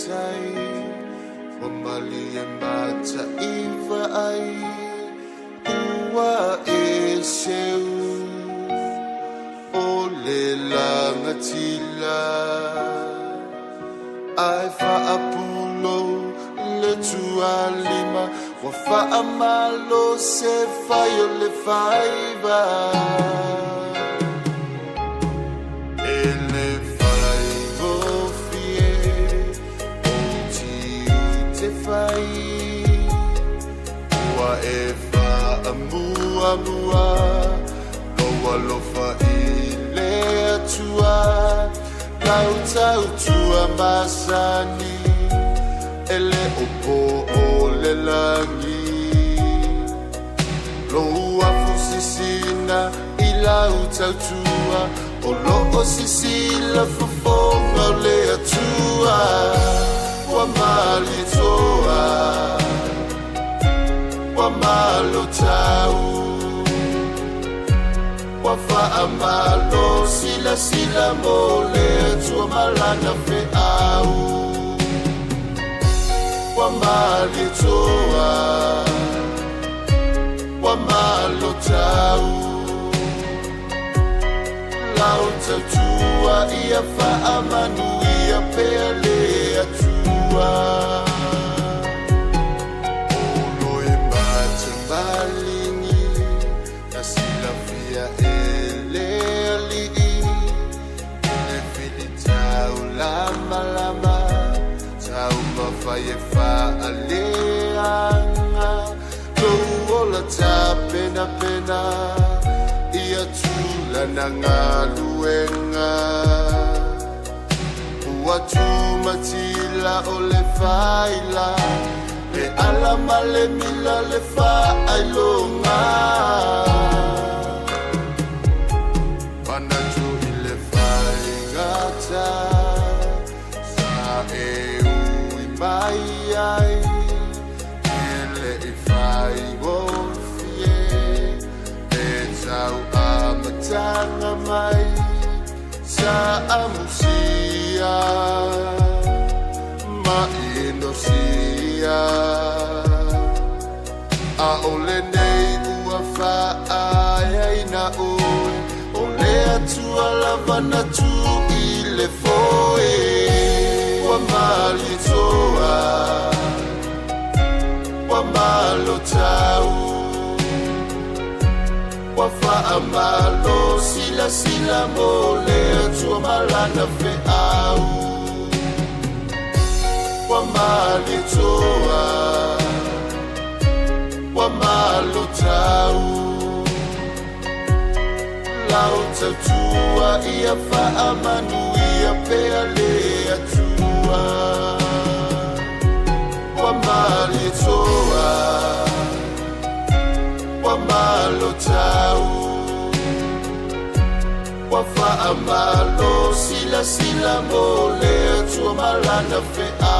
tai, Ua malie mataiva ai, Ua e seu o le lagatila. Ae faapulou le tualima, Ua faamalo se fai o le faiva. E le faigofie o tiute fai, Ua e faamuamua lou alofa i le Atua, Lau tautua masani e le o po o le lagi. Lou afu sisina i lau tautua, O loo sisila fofoga o le Atua, Ua malietoa, ua malotau, Ua faamalo silasila mo le Atua ma lana feau. Ua malietoa, ua malotau, Lau tautua ia faamanuia pea le Atua. O lo e matamaligi na silafia e le Alii, Le filitau lamalama taumafai e faaleaga, Lou ola tapenapena ia tulana galuega. Ua tumatila o le faila, Le ala ma le mila le faailoga. Manatu i le faigata sa e ui mai ai, E le i faigofie e tau amataga mai, Sa amusia ma inosia, A o lenei ua faaeaina oe, O le Atua lava na tuu i le foe. Ua malietoa, ua malotau, Ua faamalo silasila mo le Atua ma lana feau. Ua malietoa, ua malotau, Lau tautua ia faamanuia pea le Atua. Ua malietoa, ua malotau, Ua faamalo silasila mo le Atua ma lana feau.